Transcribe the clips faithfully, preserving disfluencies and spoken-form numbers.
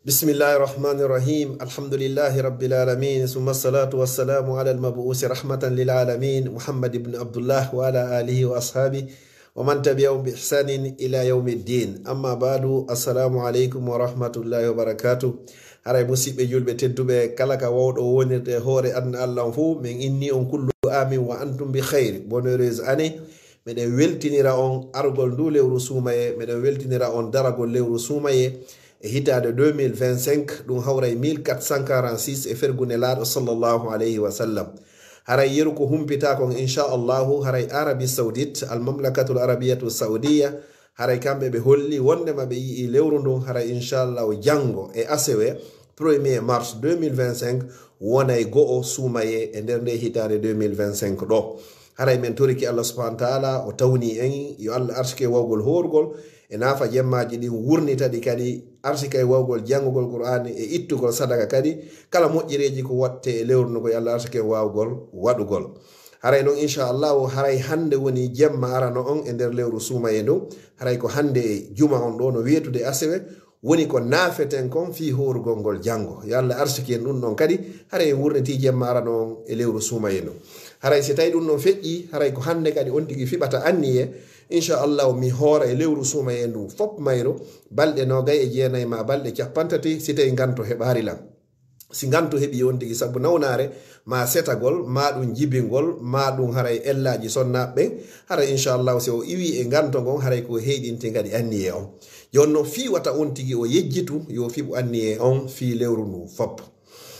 بسم الله الرحمن الرحيم. الحمد لله رب العالمين. ثم الصلاة والسلام على المبعوث رحمة للعالمين محمد بن عبد الله وعلى آله وأصحابه ومن تبعهم بإحسان إلى يوم الدين. أما بعد، السلام عليكم ورحمة الله وبركاته. Haray musiɓɓe julɓe tedduɓe, kala ka wawɗo wonirde e hoore aduna Allah on fuu, men inni on kullu amin wa antum bi khayr, bonne heureuse année. Meɗen weltinira on argol ndu lewru suumayee, meɗen weltinira on daragol lewru suumayee e hitaande deux mille vingt-cinq, ɗum hawray mille quatre cent quarante-six e fergu Nelaaɗo sallallahu alayhi wa sallam. Haray yeru ko humpitaa kon, insha Allahu, haray Arabie Saoudite, Al Mamlakatul Arabiyatu Saoudiya, haray kamɓe ɓe holli wondema ɓe yi'i lewru ndun, haray insha Allahu janngo e asewe, premier mars deux mille vingt-cinq, wonay go'o suumayee e nder nde hitaande deux mille vingt-cinq ɗo. Haray men toriki Allah subhanahu wa ta'ala, o tawni en, yo Allah arsike wawgol hoorugol, e naafa jemmaaji ɗin, wurnita ɗi kadi, arsika e wawgol janngugol Qur'aani e ittugol sadaka kadi, kala moƴƴereeji ko waɗte e lewru ndun ko yo Allah arsike wawgol waɗugol. Haray non, insha Allahu, haray hannde woni jemma arano on e nder lewru suumayee ndun, haray ko hannde e juma on ɗo no weetude asewe, woni ko naafeten kon fii hoorugol ngol janngo. Yo Allah arsike en ɗum ɗon kadi, haray en wurnitii jemma arano on e lewru suumayee ndun. Haray si tawi ɗum ɗon feƴƴii, haray ko hannde kadi on tigi fiɓata anniyee, insha Allahu, mi hoora e lewru suumayee ndun fop mayru, balɗe noogay e jeenay maa balɗe cappanɗe tati, si tawi nganto heɓaali lan. Si nganto heɓii on tigi sabu nawnaare, maa setagol, maa ɗum jibingol, maa ɗum haray ellaaji sonnaaɓe ɓen, haray insha Allahu, si o iwii e nganto ngon, haray ko heyɗinti kadi anniyee on. Jooni non, fii wata on tigi o yejjitu, yo fiɓu anniyee on fii lewru ndun fop.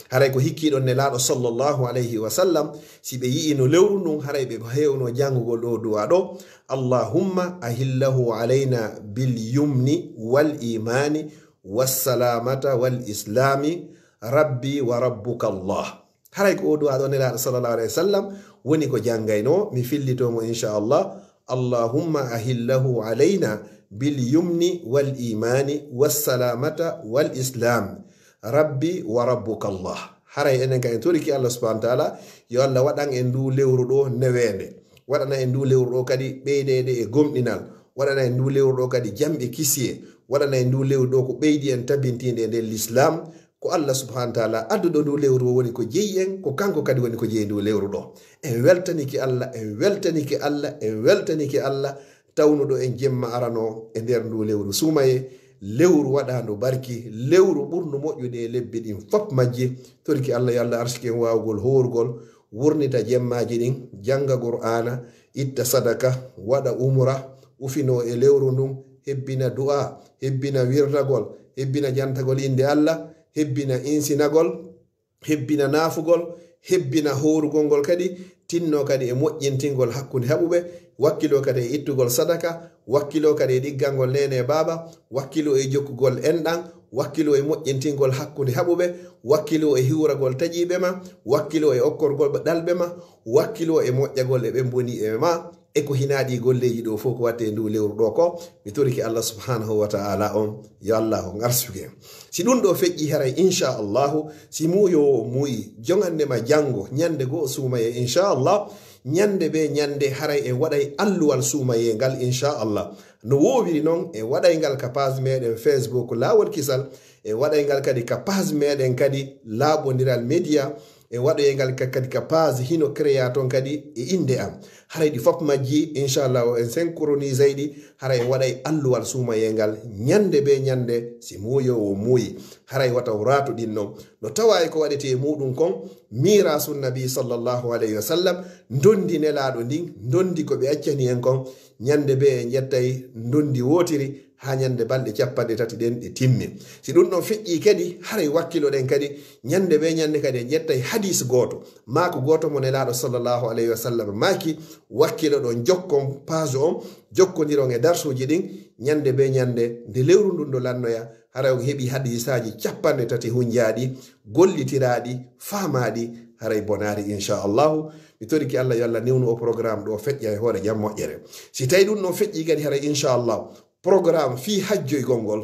Haray ko hikkiiɗon Nelaaɗo sallallahu alayhi wa sallam, si ɓe yi'ino lewru ndun, haray ɓe heewno janngugol ɗoo du'aa ɗoo: "Allahumma ahillahu alayna bil yumni wal imani was salamata wal islami, Rabbi wa rabbuka Allah." Haray ko oo du'aa ɗoo Nelaaɗo sallallahu alayhi wa sallam woni ko janngaynoo, mi fillitoo mo insha Allah. "Allahumma ahillahu alayna bil yumni wal imani was salamata wal islam, Rabbi wa rabbuka Allah." Haray enen kadi en toriki Allah subhanahu wa ta'ala, yo Allah waɗan en nduu lewru ɗoo neweende, waɗana en nduu lewru ɗoo kadi ɓeydeede e gomɗinal, waɗana en nduu lewru ɗoo kadi jam e kisiyee, waɗana en nduu lewru ɗoo ko ɓeydi en tabintiinde e nder Lislaam. Ko Allah subhanahu wa ta'ala adduɗo nduu lewru o woni ko jeyi en, ko kanko kadi woni ko jeyi nduu lewru ɗoo. En weltanike Allah, en weltanike Allah, en weltanike Allah, tawnuɗo en jemma arano e nder nduu lewru suumayee, lewru waɗaandu barki, lewru ɓurndu moƴƴude e lebbi ɗin fop majji. Toriki Allah, yo Allah arsike en waawugol hoorugol, wurnita jemmaaji ɗin, jannga Qur'aana, itta sadaka, waɗa umra, ufinoo e lewru ndun, hebbina du'aa, hebbina wirdagol, hebbina jantagol innde Allah, hebbina insinagol, hebbina naafugol, hebbina hoorugol ngol kadi, tinnoo kadi e moƴƴintingol hakkunde haɓuɓe, wakkiloo kadi e ittugol sadaka, wakkiloo kadi e ɗiggangol neene e baaba, wakkiloo e jokkugol enɗan, wakkiloo e moƴƴintingol hakkunde haɓuɓe, wakkiloo e hiwragol taƴiiɓe ma, wakkiloo e okkorgol ɗalɓe ma, wakkiloo e moƴƴagol e ɓen boni e ma, e ko hinaa ɗii golleeji ɗoo fof ko waɗte e nduu lewru ɗoo ko, mi torike Allah subhanahu wa ta'ala on, yo Allah on arsuke en. Si ɗum ɗoo feƴƴii haray, insha Allahu, si muuyoowo o muuyi, jongande ma janngo, ñande goo suumayee, insha Allah, ñande bee ñande haray en waɗay alluwal suumayee ngal, insha Allah. No woowiri non, en waɗay ngal ka page meɗen Facebook Laawol Kisal, en waɗay ngal kadi ka page meɗen kadi Laaɓondiral Media, en waɗoyay ngal ka-, kadi ka page Hino Créa ton kadi e innde am. Haray ɗi fop majji, inshallah, en synchronisay ɗi, haray en waɗay alluwal suumayee ngal ñande bee ñande, si muuyoowo muuyi. Haray wata o raatu ɗin non. No tawaa e ko waɗetee e muuɗum kon, miiraasu Nabi sallallahu alayhi wa sallam, ndondi Nelaaɗo ndin, ndondi ko ɓe accani en kon, ñande bee en ƴettay ndondi wootiri, haa ñande balɗe cappanɗe tati ɗen ɗe timmi. Si ɗum ɗon feƴƴii kadi, haray wakkiloɗen kadi, ñande bee ñande kadi en ƴettay hadiis gooto, maaku gooto mo Nelaaɗo sallallahu alayhi wa sallam maaki, wakkiloɗon, jokkon page on, jokkondiron e darsuuji ɗin, ñande bee ñande nde lewru ndun ɗo lannoya, haray on heɓii hadiisaaji cappanɗe tati hunjaaɗi, gollitiraaɗi, faamaaɗi, haray bonaali, insha Allahu. Mi torike Allah yo Allah newnu o programme ɗo feƴƴa e hoore jam moƴƴere. Si tawi ɗum ɗon feƴƴii kadi, haray insha Allahu, programme fii hajjoygol ngol,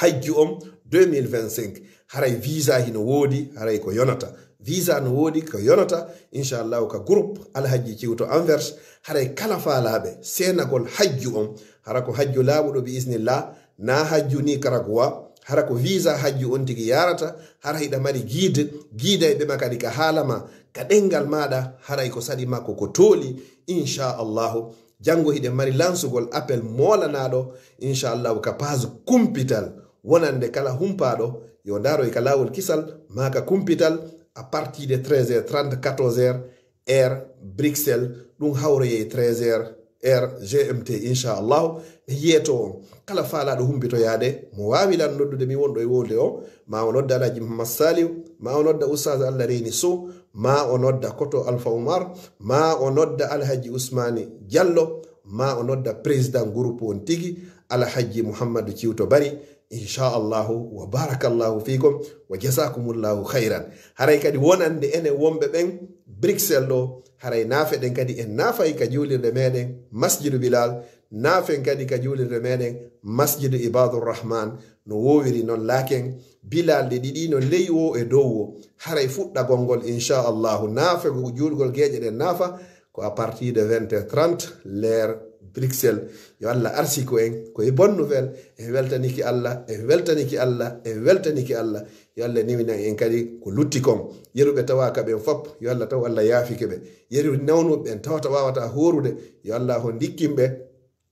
hajju on deux mille vingt-cinq, haray visa hino woodi, haray ko yonata. Visa no woodi, ko yonata, insha Allahu, ka groupe Alhajji Ciwto Anvers, haray kala faalaaɓe seenagol hajju on, hara ko hajju laaɓuɗo bi isnillah, na hajju Nicaragua, Hara ko visa hajju on tigi yaarata, hara hiɗa mari guide, guiday ɓe ma kadi ka haala ma, ka ɗengal maaɗa, haray ko saɗi makko ko tooli, insha Allahu. Janngo hiɗen mari lansugol appel moolanaaɗo, insha Allahu, ka page kumpital. Wonande kala humpaaɗo, yo ndaaro e ka laawol kisal, maa ka kumpital, à partir de treize heures trente, quatorze heures, heure Bruxelles, ɗum hawroyay treize heures, heure G M T, insha Allahu. Mi yeeto on. Kala faalaaɗo humpitoyaade, mo waawi lan noddude mi wonɗo e wolde o, ma o nodda Alhaji Muhammad Saliu, ma o nodda Oustaz Allah Reyni Sow, ma o nodda Koto Alpha Oumar, ma o nodda Alhaji Ousmane Diallo, ma o nodda président groupe on tigi, Alhaji Muhammadu Ciwto Bari, insha Allahu, wa barakallahu fikum, wa jazakumullahu khairan. Haray kadi wonande enen wonɓe ɓen Bruxelles ɗo, haray naafe ɗen kadi en naafay ka juulirde meɗen Masjidu Bilal, naafen kadi ka juulirde meɗen Masjidu Ibadur Rahman, no woowiri non laaken, Bilal ɗe ɗiɗi no ley wo e dow wo. Haray fuɗɗagol ngol, insha Allahu, naafe juulgol geeƴe ɗen naafa, ko à partir de vingt heures trente, l'heure Bruxelles. Yo Allah arsiku en, ko e bonne nouvelle, en weltaniki Allah, en weltaniki Allah, en weltaniki Allah. Yo Allah newina en kadi ko lutti kon. Yeruɓe tawaaka ɓen fop, yo Allah taw Allah yaafike ɓe. Yeru nawnuɓe ɓen tawata waawata hoorude, yo Allah ho ndikkin ɓe,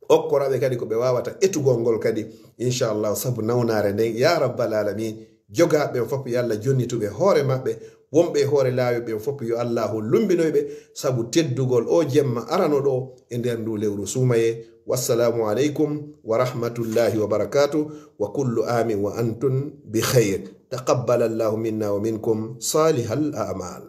okkora ɓe kadi ko ɓe waawata etugol ngol kadi, insha Allah, sabu nawnaare nden, ya rabbal alamin. Jogaaɓe ɓen fof, yo Allah jonnitu ɓe hoore maɓɓe. Wonɓe e hoore laawi ɓen fof, yo Allaahu lumbinoy ɓe sabu teddugol o jemma arano ɗo e nder ndu lewru suumayee. Wassalaamu aleykum wa rahmatullahi wa barakaatuh. Wa kullu aamin wa antum bi khayr. Taqabbala Allahu minna wa minkum salihal a'mal.